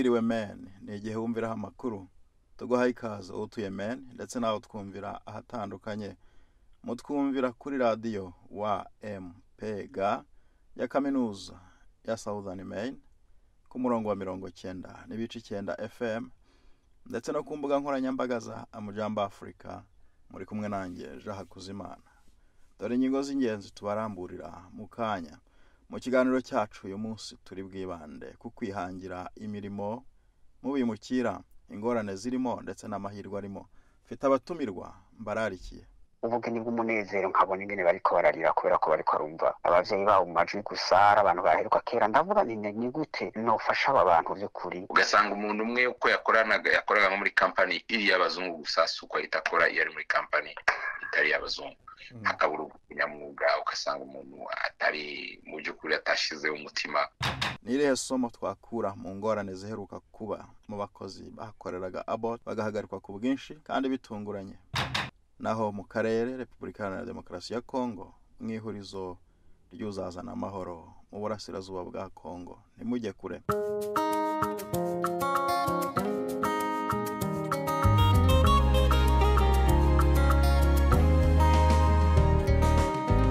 Wiriwe Maine ni igihe wumviraho amakuru. Tuguhaye ikaze utuye Maine ndetse nawe twumvira ahatandukanye. Mutwumvira kuri radiyo wa MPG ya kaminuza ya Southern Maine ku murongo wa 90.9 FM ndetse no ku mbuga nkoranyambaga za Amujambo Africa. Muri kumwe nanjye Jean Hakuzimana. Dore ingingo z'ingenzi tubaramburira mu kanya. Mu kiganiro cyacu uyu munsi turi bwibande ku kwihangira imirimo mu bimukira, ingorane zirimo ndetse n'amahirwe arimo. Mfite abatumirwa mbararikiye. Ubugeni bw'umunezero nkabona ingene bariko bararira kubera ko bariko barumva abavyeyi babo mu majwi gusa, ari abantu baheruka kera. Ndavuga nti ni gute nofasha aba bantu vy'ukuri? Ugasanga umuntu umwe uko yakoraga nko muri company iri y'abazungu gusa, si uko ahita akora iyo ari muri company itari iy'abazungu. Hakabura ubunyamwuga, ugasanga umuntu atari mu by'ukuri atashize umutima. Ni irihe somo twakura mu ngorane ziheruka kuba mu bakozi bakoreraga Abbott bagahagarikwa ku bwinshi kandi bitunguranye? Naho mu karere Repubulika Iharanira Demokarasi ya Kongo, mu ihurizo ry'uzazana amahoro mu burasirazuba bwa Kongo. Ntimujye kure.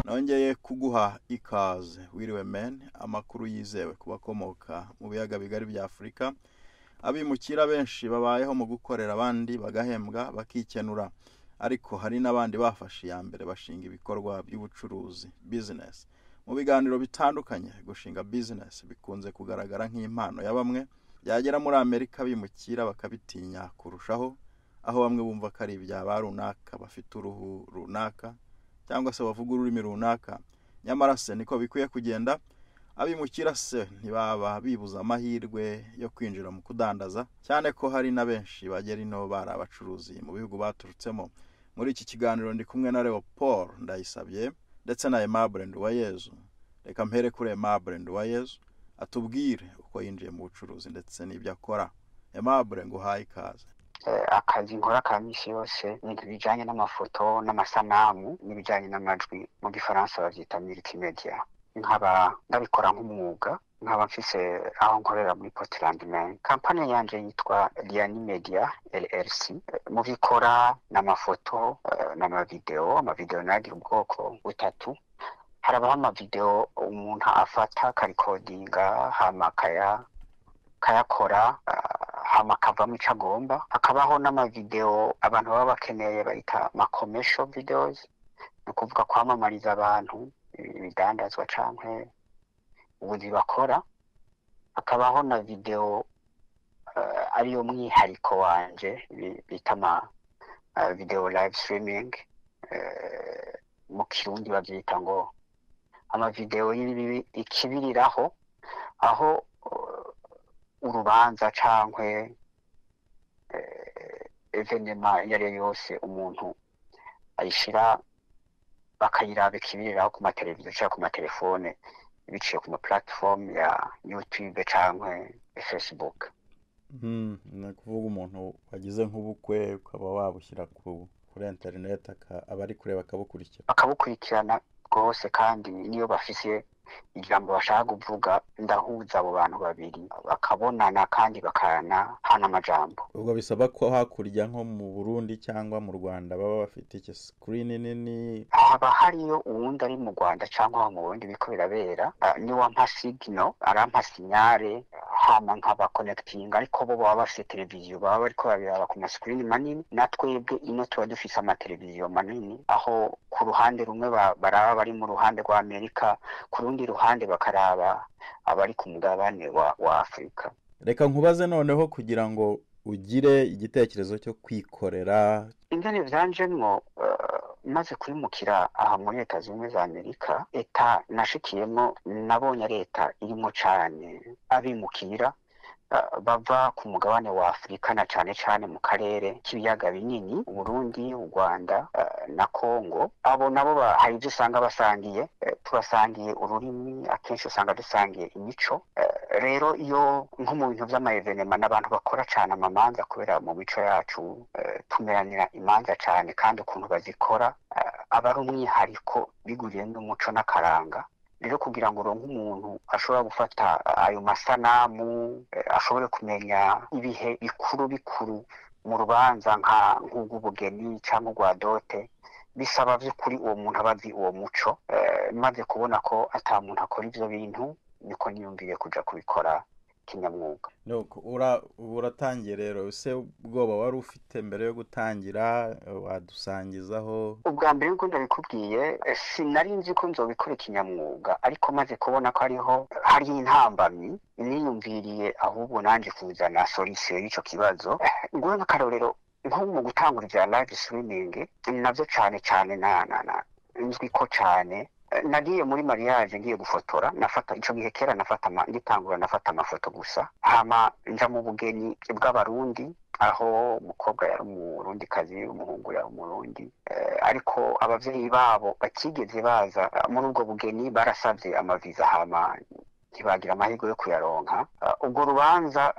Nongeye kuguha ikaze wiriwe Maine, amakuru yizewe ku bakomoka mu biyaga bigari bya Afurika. Abimukira benshi babayeho mu gukorera abandi bagahembwa bakikenura, ariko hari n'abandi bafashe iya mbere bashinga ibikorwa by'ubucuruzi business. Mu biganiro bitandukanye gushinga business bikunze kugaragara nk'impano ya bamwe, byagera muri Amerika bimukira bakabitinya kurushaho, aho bamwe bumva ko ari ibya ba runaka bafite uruhu runaka cyangwa se bavuga ururimi runaka. Nyamara se niko bikwiye kugenda? Abimukira se ntibaba bibuza amahirwe yo kwinjira mu kudandaza, cyane ko hari na benshi bagera ino bari abacuruzi mu bihugu baturutsemo. Muri iki kiganiro ndi kumwe na Leopold Ndayisabye ndetse na Aimable Nduwayezu. Reka mpere kuri Aimable Nduwayezu atubwire uko yinjiye mu bucuruzi ndetse n'ibyo akora. Aimable, nguhaye ikaze. Akazi nkora ka misi yose ni ibijanye n'amafoto n'amasanamu n'ibijanye n'amajwi, mu gifaransa bavyita multimedia. Nkaba ndabikora nk'umwuga, nkaba mfise aho nkorera muri Portland, Maine. Kampani yanje yitwa Liani Media LLC. Mubikora n'amafoto n'amavideo. Amavideo nagira ubwoko butatu. Harabaho amavideo umuntu afata akarikodinga hama akayakora hama akavamo ico agomba. Hakabaho n'amavideo abantu baba bakeneye bayita ma commercial videos, ni ukuvuga kwamamariza abantu ibidandazwa canke ubuzi bakora. Hakabaho na video ariyo mwihariko wanje bita ama video live streaming, mu kirundi bavyita ngo amavideo ikibiriraho, aho urubanza canke evenema iyo ariyo yose umuntu ayishira bakayiraba ikibiriraho ku mateleviziyo canke ku matelefone biciye ku ma platform ya YouTube canke Facebook. Ni ukuvuga umuntu wagize nk'ubukwe ukaba wabushyira kuri internet, aba ari kureba akabukurikira. Bakabukurikirana rwose, kandi niyo bafise ijambo bashaka kuvuga ndahuza abo bantu babiri bakabonana kandi bakanahana amajambo. Ubwo bisaba ko hakurya nko mu Burundi cyangwa mu Rwanda baba bafite iki screen nini? Haba hariyo uwundi ari mu Rwanda cyangwa mu Burundi biko birabera, niwe ampa signal, arampa signale hama nkaba connecting, ariko bo baba bafite televiziyo baba bariko babiraba ku ma screen manini. Na twebwe ino tuba dufise amateleviziyo manini, aho ku ruhande rumwe baraba bari mu ruhande rwa Amerika, ku rundi ruhande bakaraba abari ku mugabane wa Afrika. Reka nkubaze noneho kugira ngo ugire igitekerezo cyo kwikorera. Ingene vyanjemwo maze kwimukira aha muri Leta Zunze Ubumwe za Amerika, eta nashikiyemo nabonye leta irimo cane abimukira bava ku mugabane wa Afrika na cane cane mu karere k'ibiyaga binini, Burundi, u Rwanda na Kongo. Abo nabo hari ivyo usanga basangiye, turasangiye ururimi, akenshi usanga dusangiye imico. Rero iyo nko mu bintu vy'ama-evenema n'abantu bakora cane amamanza, kubera mu mico yacu tumeranira imanza cane, kandi ukuntu bazikora aba ari umwihariko biguriye n'umuco n'akaranga. Rero kugira ngo uronke umuntu ashobora gufata ayo masanamu, ashobore kumenya ibihe bikuru bikuru mu rubanza nka nk'ubugeni cyangwa urwa dote, bisaba by'ukuri uwo muntu aba azi uwo muco. Maze kubona ko ata muntu akora ivyo bintu, niko niyumviye kuja kubikora kinyamwuga. Nuko uratangiye rero, ese ubwoba wari ufite mbere yo gutangira wadusangizaho? Ubwa mbere nkuko ndabikubwiye, sinari nzi ko nzobikora kinyamwuga, ariko maze kubona ko hariho hari intambamyi, niyumviriye ahubwo nanje kuzana solution y'ico kibazo. Nguhe nk'akarorero, nko mu gutangura ibya live streaming, navyo cane cane na nzwi ko cane nagiye muri mariage ngiye gufotora, nafata ico gihe kera nafata ngitangura nafata amafoto gusa, hama nja mu bugeni bw'Abarundi aho umukobwa yari Umurundi kazi, umuhungu yari Umurundi, ariko abavyeyi babo batigeze baza muri ubwo bugeni, barasavye amaviza hama ntibagira amahirwe yo kuyaronka. Ubwo rubanza,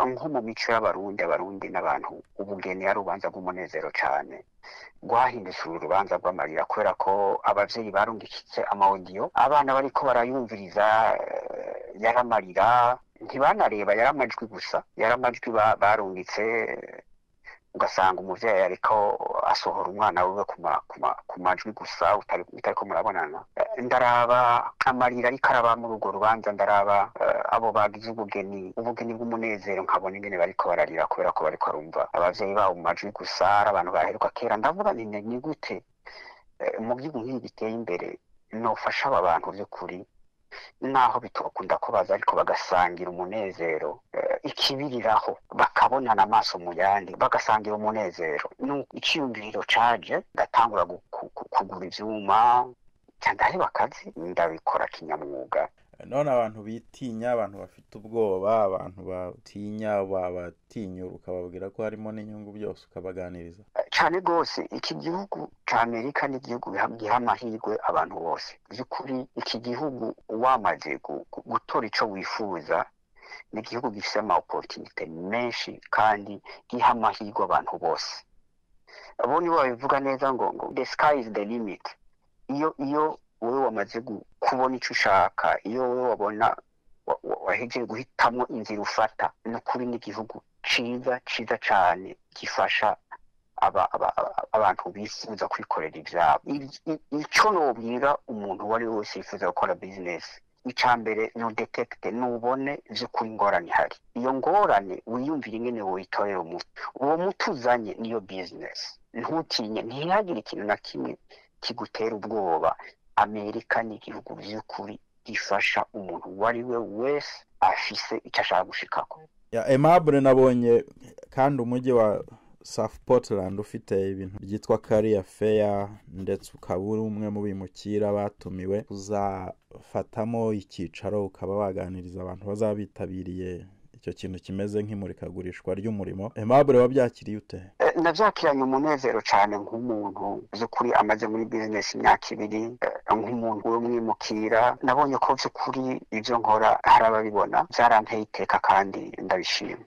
nko mu mico y'Abarundi, Abarundi n'abantu ubugeni ari urubanza rw'umunezero cane, rwahindutse urubanza rw'amarira kubera ko abavyeyi barungikitse ama audio, abana bariko barayumviriza, yaramarira, ntibanareba, yari amajwi gusa, yari amajwi barungitse, ugasanga umuvyeyi ariko asohora umwana wiwe ku majwi gusa, utariko murabonana. Ndaraba amarira ariko araba muri urwo rubanza, ndaraba abo bagize ubugeni, ubugeni bw'umunezero, nkabona ingene bariko bararira kubera ko bariko barumva abavyeyi babo mu majwi gusa, ari abantu baheruka kera. Ndavuga nti ni gute mu gihugu nk'ibi giteye imbere nofasha aba bantu vy'ukuri, naho bitokunda ko baza, ariko bagasangira umunezero, ikibiriraho bakabonana amaso mu yandi, bagasangira umunezero. Iciyumviro caje, ndatangura kugura ivyuma, ndaheba akazi, ndabikora kinyamwuga. None abantu bitinya, abantu bafite ubwoba, abantu batinya, babatinyura ukababwira ko harimo n'inyungu byose, ukabaganiriza? Cane gose. Iki gihugu ca Amerika ni igihugu giha amahirwe abantu bose. By'ukuri iki gihugu wamaze gutora ico wifuza, ni igihugu gifise ama opportunité menshi kandi giha amahirwe abantu bose. Abo nibo babivuga neza ngo "The sky is the limit." Iyo wowe wamaze kubona ico ushaka, iyo wowe wabona wahejeje guhitamwo inzira ufata, ni ukuri ni igihugu ciza ciza cane gifasha abantu bifuza kwikorera ivyabo. Ico nobwira umuntu uwo ari we wese yifuza gukora business, ica mbere ni udetecte, nubone vy'ukuri ingorane ihari. Iyo ngorane wiyumvire ingene woyitorera umuti. Uwo muti uzanye niyo business. Ntutinye, ntihagire ikintu na kimwe kigutera ubwoba. Amerika ni igihugu vy'ukuri gifasha umuntu uwo ari we wese afise ico ashaka gushikako. Ya Aimable, nabonye kandi umujyi wa South Portland ufite ibintu byitwa Career Fair, ndetse ukaba uri umwe mu bimukira batumiwe kuzafatamo icyicaro, ukaba waganiriza abantu bazaba bitabiriye icyo kintu kimeze nk'imurikagurishwa ry'umurimo. Aimable, wabyakiriye ute? Navyakiranye umunezero cane nk'umuntu vy'ukuri amaze muri business imyaka 2, nk'umuntu w'umwimukira, nabonye ko vy'ukuri ivyo nkora hari ababibona, vyaranteye iteka kandi ndabishima.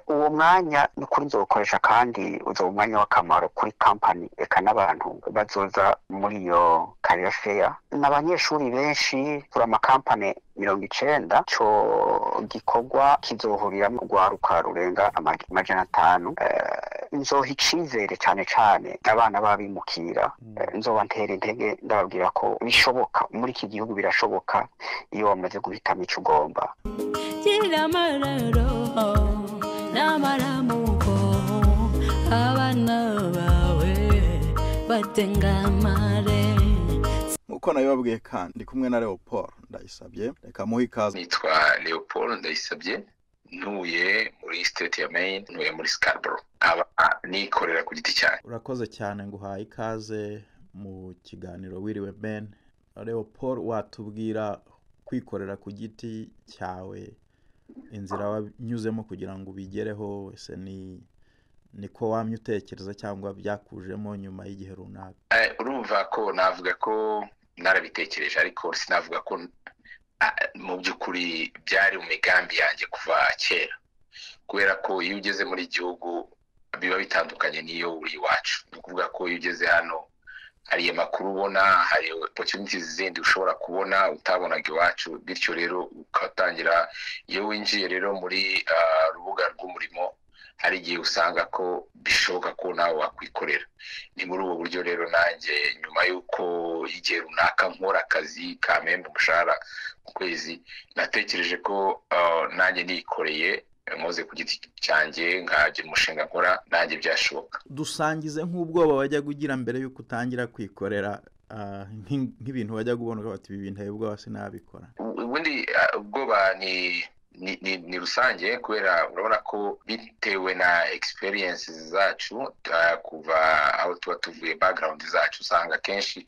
Uwo mwanya n'ukuri nzowukoresha kandi uzoba umwanya w'akamaro kuri company eka n'abantu bazoza muri iyo career fair. N'abanyeshuri benshi kuri amakampani 90, ico gikorwa kizohuriramwo urwaruka rurenga 500. Nzoha icizere cane cane abana b'abimukira, nzoba ntera intege, ndababwira ko bishoboka muri iki gihugu, birashoboka iyo wamaze guhitamo ico ugomba. Gira amararo n'amaramuko, abana bawe batengamare. Nkuko nabibabwiye kandi ndi kumwe na Leopold Ndayisabye, reka muhe ikaze. Nitwa Leopold Ndayisabye, ntuye muri state ya Maine, ntuye muri Scarborough, aba nikorera ku giti cyanjye. Urakoze cyane, nguhaye ikaze mu kiganiro Wiriwe Ben. Leopold, watubwira kwikorera ku giti cyawe, inzira wanyuzemo kugira ngo ubigereho? Ese ni niko wamye utekereza cyangwa byakujemo nyuma y'igihe runaka? Urumva ko navuga ko narabitekereje, ariko sinavuga ko mu by'ukuri byari mu migambi yanjye kuva kera, kubera ko iyo ugeze muri gihugu biba bitandukanye n'iyo uri iwacu. Ni ukuvuga ko iyo ugeze hano Hari amakuru ubona, hari opportunities zindi ushobora kubona utabonaga iwacu. Bityo rero ugatangira, iyo winjiye rero muri rubuga rw'umurimo, hari igihe usanga ko bishoboka ko nawe wakwikorera. Ni muri ubu buryo rero nanjye nyuma y'uko igihe runaka nkora akazi kampemba umushahara ku kwezi, natekereje ko nanjye nikoreye, nkoze ku giti cyanjye, nkagira umushinga nkora, nanjye byashoboka. Dusangize nk'ubwoba wajyaga ugira mbere y'uko utangira kwikorera, nk'ibintu wajyaga ubona ukavuga ibi bintu ubwoba sinabikora. Ubundi ubwoba ni rusange, kubera urabona ko bitewe na experience zacu, kuva aho tuba tuvuye, background zacu, usanga kenshi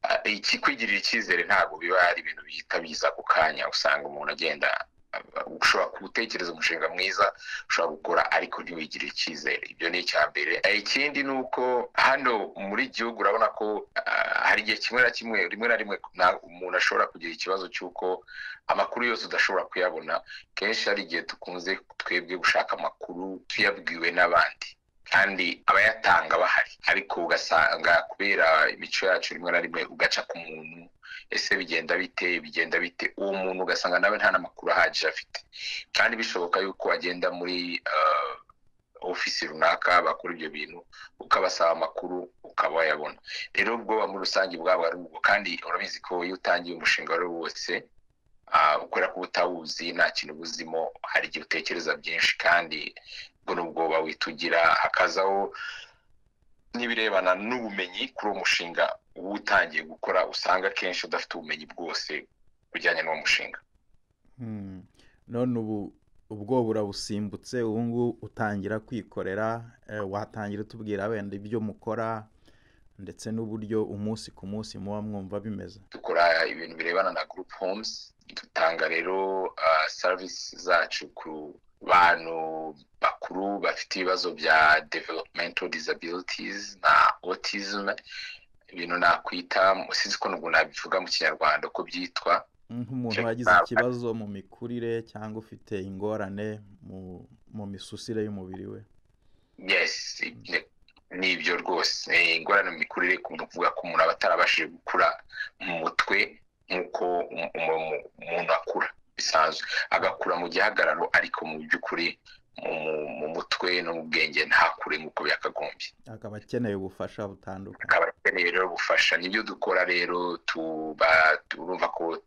kwigirira icyizere ntabwo biba ari ibintu bihita biza ako kanya. Usanga umuntu agenda, ushobora gutekereza umushinga mwiza ushobora gukora, ariko ntiwigirire icyizere. Ibyo ni icya mbere. Ikindi ni uko hano muri gihugu urabona ko hari igihe kimwe na kimwe, rimwe na rimwe, umuntu ashobora kugira ikibazo cy'uko amakuru yose udashobora kuyabona. Kenshi hari igihe dukunze twebwe gushaka amakuru tuyabwiwe n'abandi, kandi abayatanga bahari, ariko ugasanga kubera imico yacu rimwe na rimwe ugaca ku muntu: ese bigenda bite, bigenda bite? Uwo muntu ugasanga nawe nta n'amakuru ahagije afite, kandi bishoboka yuko wagenda muri ofisi runaka bakora ibyo bintu, ukabasaba amakuru, ukaba wayabona. Rero ubwoba muri rusange bwaba ari ubwo, kandi urabizi ko iyo utangiye umushinga wari wose, ukora ko utawuzi, nta kintu ubuzimo, hari igihe utekereza byinshi, kandi ubwo n'ubwoba witugira. Hakazaho n'ibirebana n'ubumenyi kuri uwo mushinga uba utangiye gukora, usanga akenshi udafite ubumenyi bwose bujyanye n'uwo mushinga. None ubu ubwoba urabusimbutse, ubu ngubu utangira kwikorera, watangira utubwira wenda ibyo mukora ndetse n'uburyo umunsi ku munsi muba mwumva bimeze? Dukora ibintu birebana na group homes. Dutanga rero service zacu ku bantu bakuru bafite ibibazo bya developmental disabilities na autism, ibintu nakwita, sinzi ko nubwo nabivuga mu Kinyarwanda uko byitwa. Nk'umuntu wagize ikibazo mu mikurire cyangwa ufite ingorane mu misusire y'umubiri we. Yes, ni ibyo rwose, ingorane mu mikurire, ni ukuvuga ko umuntu aba atarabashije gukura mu mutwe nk'uko umuntu akura bisanzwe, agakura mu gihagararo, ariko mu by'ukuri mu mutwe no mu bwenge ntakure nk'uko byakagombye. Akaba akeneye ubufasha butandukanye. Akaba akeneye rero ubufasha. Nibyo dukora rero. Tuba turumva ko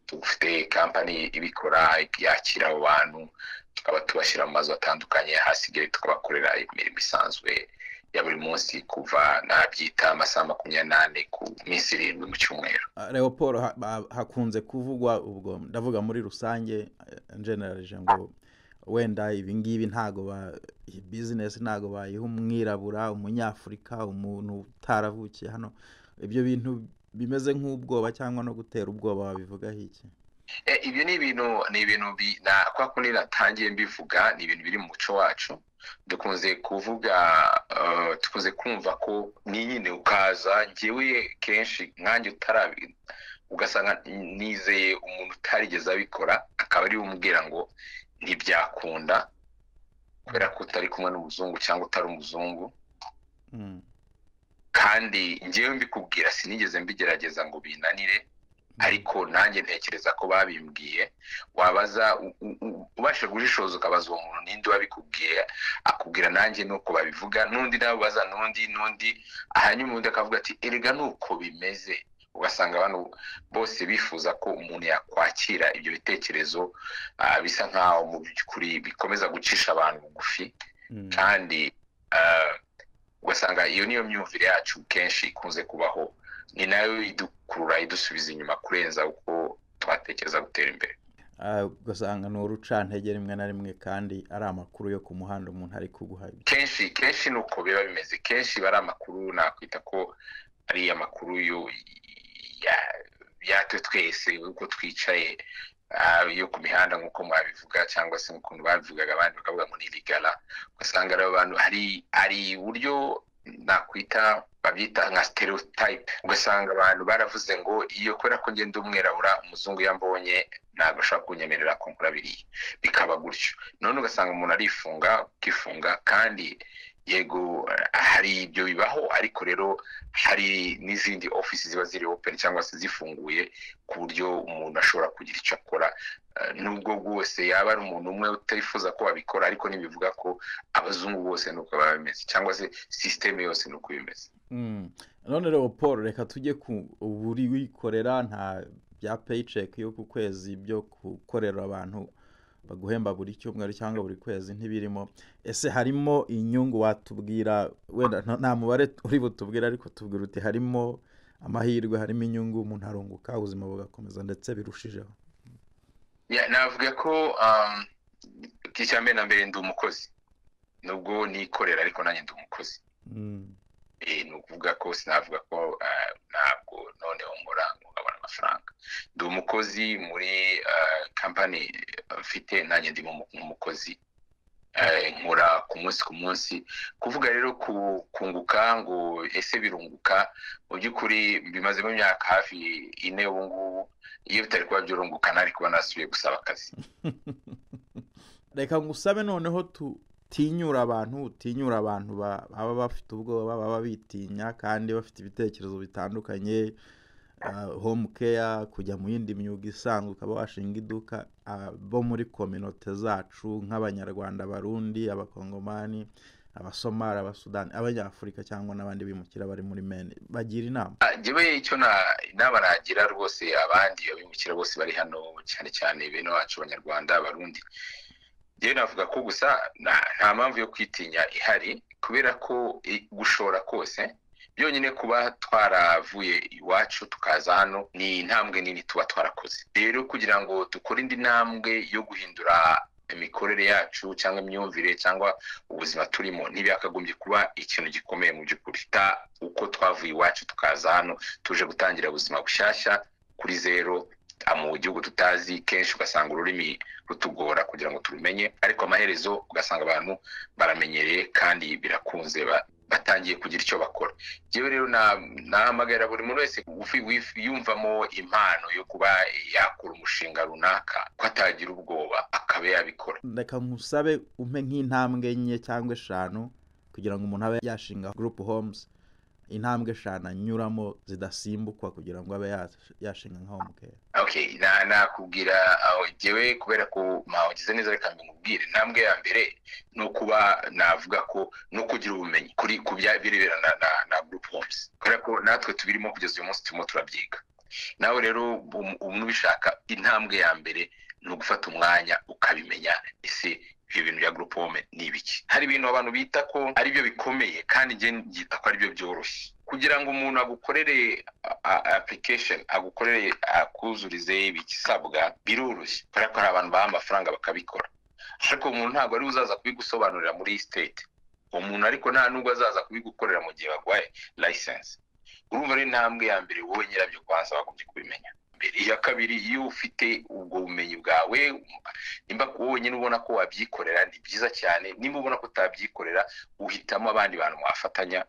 dufite kampani ibikora, yakira abo bantu, tukaba tubashyira mu mazu atandukanye, hasigaye tukabakorera imirimo isanzwe ya buri munsi, kuva nabyita amasaha 24 ku minsi 7 mu cyumweru. Leopold, hakunze kuvugwa, ubwo ndavuga muri rusange, generalije, ngo wenda ibi ngibi ntago ba business ntago bayiha umwirabura, umunyafurika, umuntu utaravukiye hano. Ibyo bintu bimeze nk'ubwoba cyangwa no gutera ubwoba, wabivugaho iki? Ibyo ni ibintu kwa kundi natangiye mbivuga, ni ibintu biri mu muco wacu. Dukunze kuvuga, dukunze kumva ko ni nyine ukaza, njyewe kenshi nkanjye utarabi, ugasanga nizeye umuntu utarigeze abikora, akaba ari we umubwira ngo ntibyakunda kubera ko utari kumwe n'umuzungu cyangwa utari umuzungu. Kandi njyewe mbikubwira sinigeze mbigerageza ngo binanire, ariko nanjye ntekereza ko babimbwiye. Wabaza, ubasha gushishoza, ukabaza uwo muntu ninde wabikubwiye, akubwira nanjye nuko babivuga, n'undi nawe ubaza n'undi n'undi, hanyuma undi akavuga ati erega nuko bimeze. Ugasanga abantu bose bifuza ko umuntu yakwakira ibyo bitekerezo, bisa nkaho mu by'ukuri bikomeza gucisha abantu bugufi. Kandi ugasanga iyo niyo myumvire yacu kenshi ikunze kubaho, ni nayo idukurura, idusubiza inyuma kurenza uko twatekereza gutera imbere. Ugasanga ni urucantege rimwe na rimwe, kandi ari amakuru yo ku muhanda umuntu ari kuguha. Kenshi kenshi ni uko biba bimeze. Kenshi biba ari amakuru nakwita ko ari amakuru yo yatwe twese uko twicaye, yo ku mihanda nk'uko mwabivuga, cyangwa se nk'ukuntu babivugaga abandi bakavuga ngo ni ligala. Ugasanga rero abantu hari uburyo nakwita babyita nka stereotype, ugasanga abantu baravuze ngo iyo kubera ko ngenda umwirabura, umuzungu yambonye ntabwo ashobora kunyemerera ko nkora biriya, bikaba gutyo. None ugasanga umuntu arifunga, ukifunga, kandi Yego, hari ibyo bibaho, ariko rero hari n'izindi office ziba ziri open cyangwa se zifunguye, ku buryo umuntu ashobora kugira icyo akora, nubwo bwose yaba ari umuntu umwe utifuza ko babikora, ariko ntibivuga ko abazungu bose nuko baba bimeze, cyangwa se system yose nuko bimeze. None rero Paul, reka tujye ku buri wikorera, nta bya paycheck yo ku kwezi byo gukorera abantu baguhemba buri cyumweru cyangwa buri kwezi ntibirimo. Ese harimo inyungu watubwira? Wenda nta mubare uri butubwira, ariko tubwira uti harimo amahirwe, harimo inyungu, umuntu arunguka, ubuzima bugakomeza ndetse birushijeho. Navuga ko icya mbere na mbere ndi umukozi, nubwo nikorera ariko nanjye ndi umukozi. Ni ukuvuga ko sinavuga ko ntabwo noneho nkora ngo nkabona amafaranga. Ndi umukozi muri kampani mfite, nanjye ndimo nk'umukozi, nkora ku munsi ku munsi. Kuvuga rero kunguka ngo ese birunguka, mu by'ukuri bimazemo imyaka hafi 4 ubu ngubu, iyo bitari kuba byurunguka nari kuba nasubiye gusaba akazi. Reka ngusabe noneho tinyura abantu, tinyura abantu baba bafite ubwoba, baba bitinya kandi bafite ibitekerezo bitandukanye, home care, kujya mu yindi myuga isanzwe, ukaba washinga iduka, bo muri kominote zacu nk'Abanyarwanda, Abarundi, Abakongomani, Abasomali, Abasudani, Abanyafurika cyangwa n'abandi bimukira bari muri Maine, bagira inama. Njyewe icyo inama nagira rwose abandi abimukira bose bari hano, cyane cyane bene wacu Abanyarwanda, Abarundi, njyewe navuga ko gusa nta mpamvu yo kwitinya ihari, kubera ko gushora kose byonyine kuba twaravuye iwacu tukaza hano ni intambwe nini tuba twarakoze. Rero kugira ngo dukore indi ntambwe yo guhindura imikorere yacu cyangwa imyumvire cyangwa ubuzima turimo, ntibyakagombye kuba ikintu gikomeye mu by'ukuri. Uko twavuye iwacu tukaza hano tuje gutangira ubuzima bushyashya kuri zero mu gihugu tutazi, kenshi ugasanga ururimi rutugora kugira ngo turumenye, ariko amaherezo ugasanga abantu baramenyereye kandi birakunze, batangiye kugira icyo bakora. Njyewe rero nahamagara buri muntu wese yumvamo impano yo kuba yakora umushinga runaka, ko atagira ubwoba akaba yabikora. Reka nkusabe umpe nk'intambwe 4 cyangwa 5 kugira ngo umuntu abe yashinga group homes, intambwe 5 anyuramo zidasimbukwa kugira ngo abe yashinga nka home care. Okay, nakubwira njyewe kubera ko mwagize neza, reka mbimubwire. Intambwe ya mbere ni ukuba navuga ko no kugira ubumenyi kuri birebera na group homes, kubera ko natwe tubirimo kugeza uyu munsi turimo turabyiga. Nawe rero umuntu ubishaka, intambwe ya mbere ni ugufata umwanya ukabimenya, ese ibyo bintu bya group home ni ibiki. Hari ibintu abantu bita ko ari byo bikomeye, kandi njye ngita ko ari byo byoroshye. Kugira ngo umuntu agukorere application, agukorere akuzurize ibisabwa, biroroshye, kubera ko hari abantu baha amafaranga bakabikora. Ariko umuntu ntabwo ari uzaza kubigusobanurira muri state, umuntu ariko nta nubwo azaza kubigukorera mu gihe baguhaye license. Urumva rero intambwe ya mbere wowe nyirabyo kwanza wagombye kubimenya. Iya kabiri, iyo ufite ubwo bumenyi bwawe, nimba wowe nyine ubona ko wabyikorera ni byiza cyane, nimba ubona ko utabyikorera uhitamo abandi bantu mwafatanya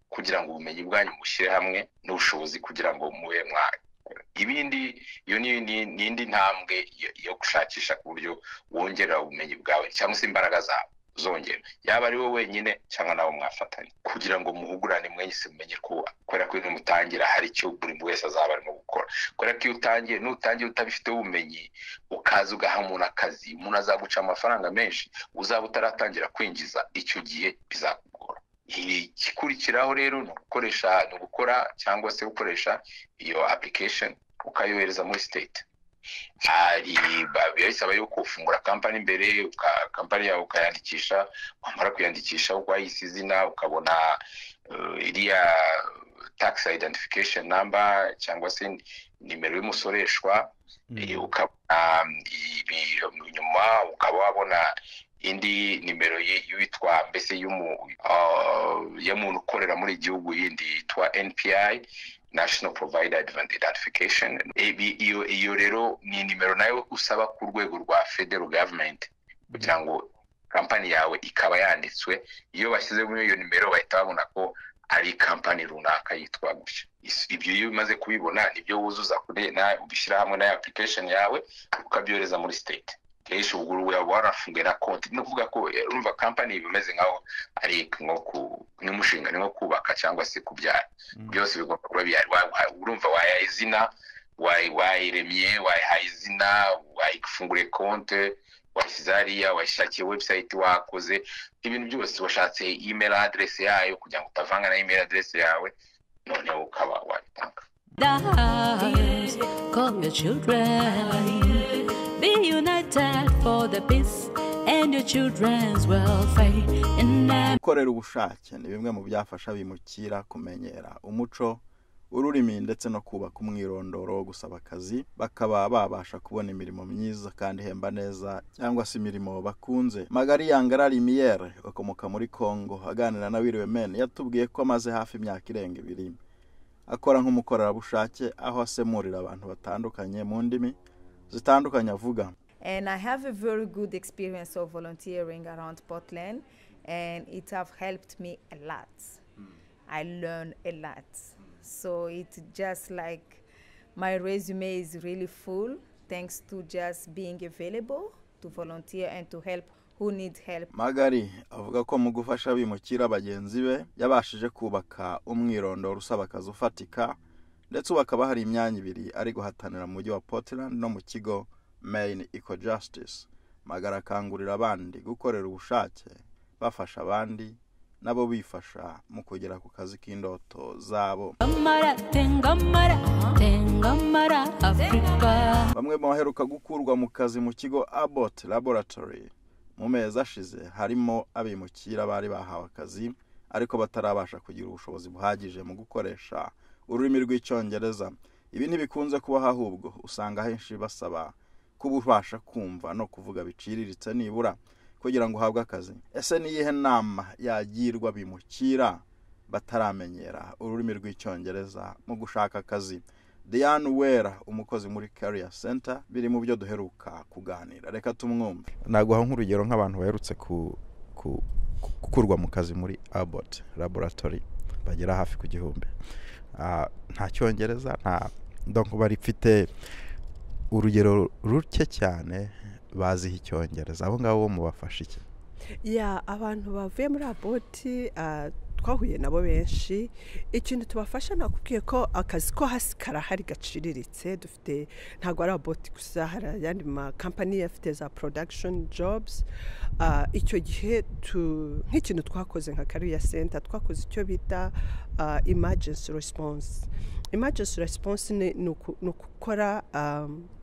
kugira ngo ubumenyi bwanyu mushyire hamwe n'ubushobozi kugira ngo mube mwakora ibindi. Iyo ni indi ntambwe yo gushakisha ku buryo wongera ubumenyi bwawe cyangwa se imbaraga zawe zongera, yaba ari wowe wenyine cyangwa nabo mwafatanya, kugira ngo muhugurane mwese mumenye ko kubera ko mutangira hari icyo buri wese azaba arimo gukora. Kubera ko iyo utangiye nutangiye utabifite ubumenyi, ukaza ugaha umuntu akazi, umuntu azaguca amafaranga menshi uzaba utaratangira kwinjiza, icyo gihe bizakugora. Igikurikiraho rero ni ugukoresha, ni ugukora cyangwa se gukoresha iyo application ukayohereza muri state. Hari bisaba yuko ufungura kampani mbere, kampani yawe ukayandikisha, wamara kuyandikisha wayise izina, ukabona iriya tax identification number cyangwa se nimero y'umusoreshwa, nyuma ukaba wabona indi nimero yitwa mbese y'umuntu ukorera muri igihugu yindi yitwa NPI, National Provider Identification. Iyo rero ni nimero nayo usaba ku rwego rwa federal government kugira ngo kampani yawe ikaba yanditswe. Iyo bashyize muri iyo nimero bahita babona ko ari kampani runaka yitwa gutya. Ibyo iyo umaze kubibona nibyo wuzuza kuri na ubishyira hamwe na application yawe ukabyohereza muri state. Kenshi ubwo waba warafunguye na konti, ni ukuvuga ko urumva kampani bimeze nkaho ari nko nk'umushinga, ni nko kubaka cyangwa se kubyara, byose bigomba kuba bihari. Urumva wayaha izina, wayiremye, wayihaye izina, wayifunguriye konti, washyize hariya, wayishakiye website, wakoze ibintu byose, washatse email address yayo kugira ngo utavanga na email address yawe, noneho ukaba wabitanga. Call your children, be united for the peace and your children's welfare. Gukorera ubushake ni bimwe mu byafasha abimukira kumenyera umuco, ururimi ndetse no kubaka umwirondoro wo gusaba akazi, bakaba babasha kubona imirimo myiza kandi ihemba neza cyangwa se imirimo bakunze. Magari Yangara Limiere ukomoka muri Congo, aganira na Wiriwe Men, yatubwiye ko amaze hafi imyaka irenga 2 akora nk'umukorerabushake, aho asemurira abantu batandukanye mu ndimi zitandukanye avuga. And I have a very good experience of volunteering around Portland, and it have helped me a lot. I learned a lot. So it just like my resume is really full thanks to just being available to volunteer and to help who need help. Magari avuga ko mu gufasha abimukira bagenzi be yabashije kubaka umwirondoro usaba akazi ufatika, ndetse ubu hakaba hari imyanya 2 ari guhatanira mu mujyi wa Portland no mu kigo Maine Eco Justice. Magari akangurira abandi gukorera ubushake, bafasha abandi nabo bifasha mu kugera ku kazi k'indoto zabo. Bamwe mu baheruka gukurwa mu kazi mu kigo Abbott Laboratory mu mezi ashize harimo abimukira bari bahawe akazi ariko batarabasha kugira ubushobozi buhagije mu gukoresha ururimi rw'Icyongereza. Ibi ntibikunze kubaho, ahubwo usanga ahenshi basaba kuba ubasha kumva no kuvuga biciriritse nibura kugira ngo uhabwe akazi. Ese ni iyihe nama yagirwa bimukira bataramenyera ururimi rw'Icyongereza mu gushaka akazi? Diane Wera, umukozi muri Career Center, biri mu byo duheruka kuganira, reka tumwumve. Naguha nk'urugero nk'abantu baherutse gukurwa mu kazi muri Abbott Laboratory bagera hafi ku 1000. Nta Cyongereza, nta donc barifite urugero ruke cyane baziho Icyongereza. Abo ngabo mubafasha iki? Ya, abantu bavuye muri Abbott twahuye nabo benshi. Ikintu tubafasha, nakubwiye ko akazi ko hasi karahari gaciriritse dufite, ntabwo ari Abbott gusa, hari ayandi makampani afite za production jobs. Icyo gihe nk'ikintu twakoze nka Career Center, twakoze icyo bita emergency response. Emergency response ni ukukora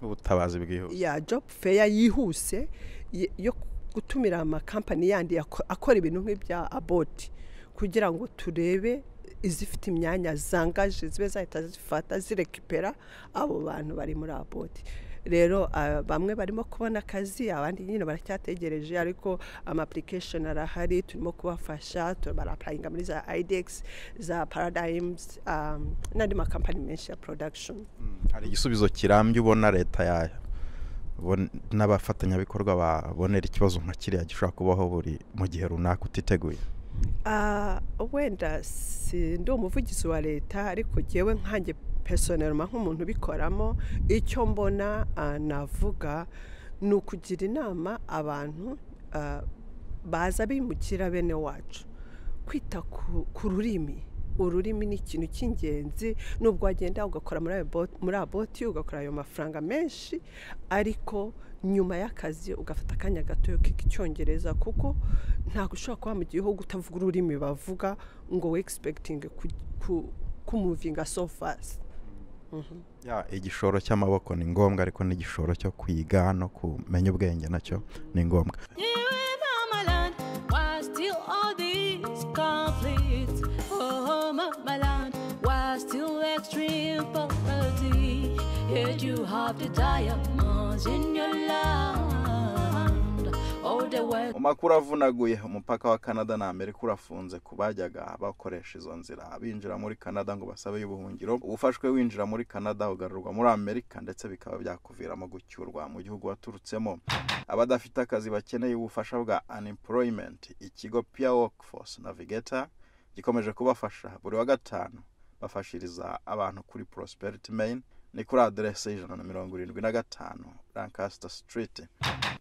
ubutabazi bwihuse, ya job fair yihuse yo gutumira amakampani yandi akora ibintu nk'ibya Abbott, kugira ngo turebe izifite imyanya zangaje zibe zahita zifata zirekipera abo bantu bari muri Abbott. Rero bamwe barimo kubona akazi, abandi nyine baracyategereje, ariko ama application arahari, turimo kubafasha, barapurayinga muri za IDEX, za Paradigms, n'andi makampani menshi ya production. Hari igisubizo kirambye ubona leta yayo n'abafatanyabikorwa babonera ikibazo nka kiriya gishobora kubaho buri mu gihe runaka utiteguye? Wenda si ndi umuvugizi wa leta, ariko jyewe nkanjye personnellement nk'umuntu ubikoramo, icyo mbona navuga ni ukugira inama abantu baza bimukira bene wacu kwita ku rurimi. Ururimi ni ikintu cy'ingenzi, nubwo wagenda ugakora muri Abbott ugakora ayo mafaranga menshi, ariko nyuma y'akazi ugafata akanya gato ukiga Icyongereza, kuko ntabwo ushobora kuba mu gihugu utavuga ururimi bavuga ngo we expecting kumuvinga so fast. Ya, igishoro cy'amaboko ni ngombwa, ariko n'igishoro cyo kwiga no kumenya ubwenge nacyo ni ngombwa. You have the diamonds in your land. All the way. Mu makuru avunaguye, umupaka wa Canada na Amerika urafunze ku bajyaga bakoresha izo nzira binjira muri Canada ngo basabe ubuhungiro. Ubufashwe winjira muri Canada ugarurwa muri Amerika, ndetse bikaba byakuviramo gucyurwa mu gihugu waturutsemo. Abadafite akazi bakeneye ubufasha bwa unemployment, ikigo Peer Workforce Navigator gikomeje kubafasha. Buri wa gatanu bafashiriza abantu kuri Prosperity Main Ni kuri aderese 175 Lancaster Street.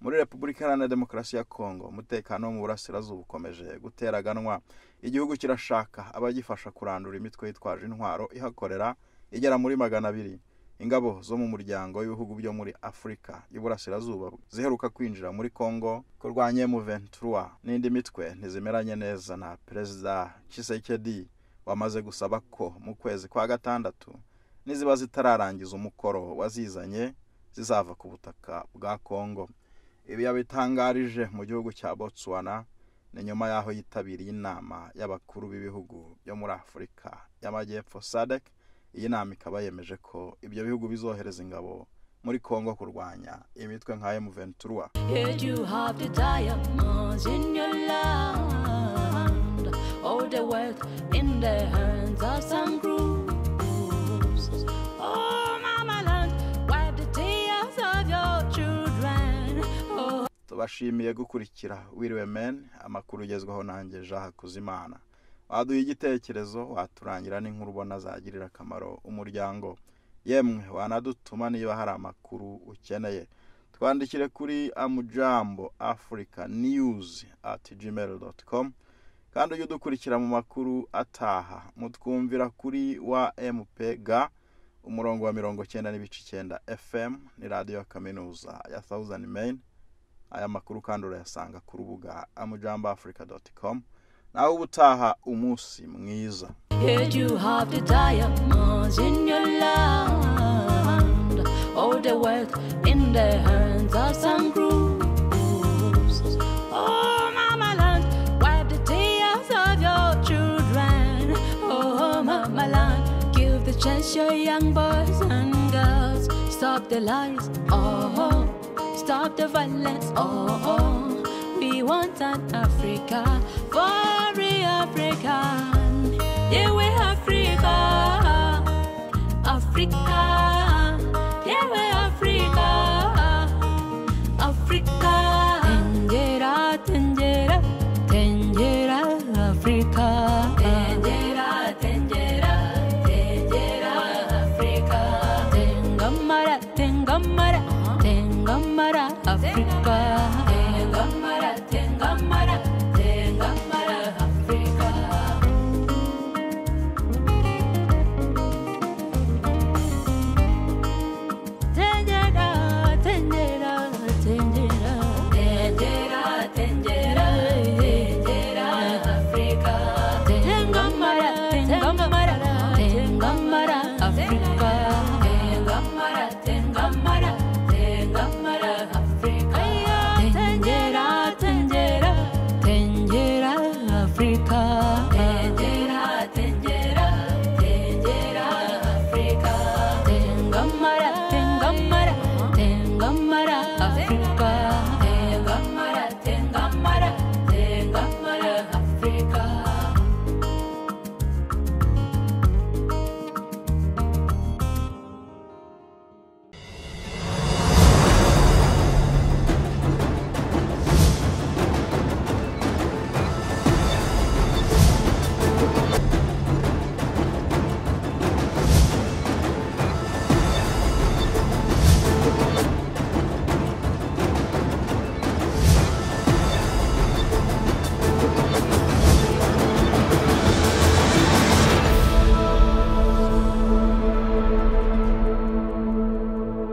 Muri Repubulika Iharanira Demokarasi ya Kongo, umutekano wo mu burasirazuba ukomeje guteraganwa. Igihugu kirashaka abagifasha kurandura imitwe yitwaje intwaro ihakorera igera muri 200. Ingabo zo mu muryango w'ibihugu byo muri Afurika y'Iburasirazuba ziheruka kwinjira muri Kongo kurwanya M23 n'indi mitwe ntizimeranye neza na Perezida Tshisekedi, wamaze gusaba ko mu kwezi kwa gatandatu niziba zitararangiza umukoro wazizanye zizava ku butaka bwa Kongo. Ibi yabitangarije mu gihugu cya Botswana, ni nyuma y'aho yitabiriye inama y'abakuru b'ibihugu byo muri Afurika y'Amajyepfo SADC. Iyi nama ikaba yemeje ko ibyo bihugu bizohereza ingabo muri Kongo kurwanya imitwe nka M23. Yet you have the diamonds in your land, all the wealth in the hands of some groups. Oh, mama land, wipe the tears of your children. Oh. Tubashimiye gukurikira Wiriwe Men, amakuru ugezweho nanjye Jean Hakuzimana. Waduha igitekerezo, waturangira n'inkuru ubona zagirira akamaro umuryango. Yemwe wanadutuma niba hari amakuru ukeneye. Twandikire kuri amujambo africa news @gmail.com, kandi ujye udukurikira mu makuru ataha. Mutwumvira kuri wa MPG umurongo wa 90.9 FM, ni radio ya kaminuza ya Southern Maine. Aya makuru kandi urayasanga ku rubuga amujamboafrica.com. Nawe ubutaha, umunsi mwiza. Yet you have the diamonds in your land, all the wealth in the hands of some groups. Oh, mama land, wipe the tears of your children. Oh, mama land, give the chance your young boys and girls. Stop the lies, oh, stop the violence, oh. We want an Africa for every African. Yeah, we Africa, Africa. Yeah, we Africa, Africa. Tenjera, tenjera, tenjera, Africa. Tenjera, tenjera, tenjera, Africa. Tengamara, tengamara, tengamara.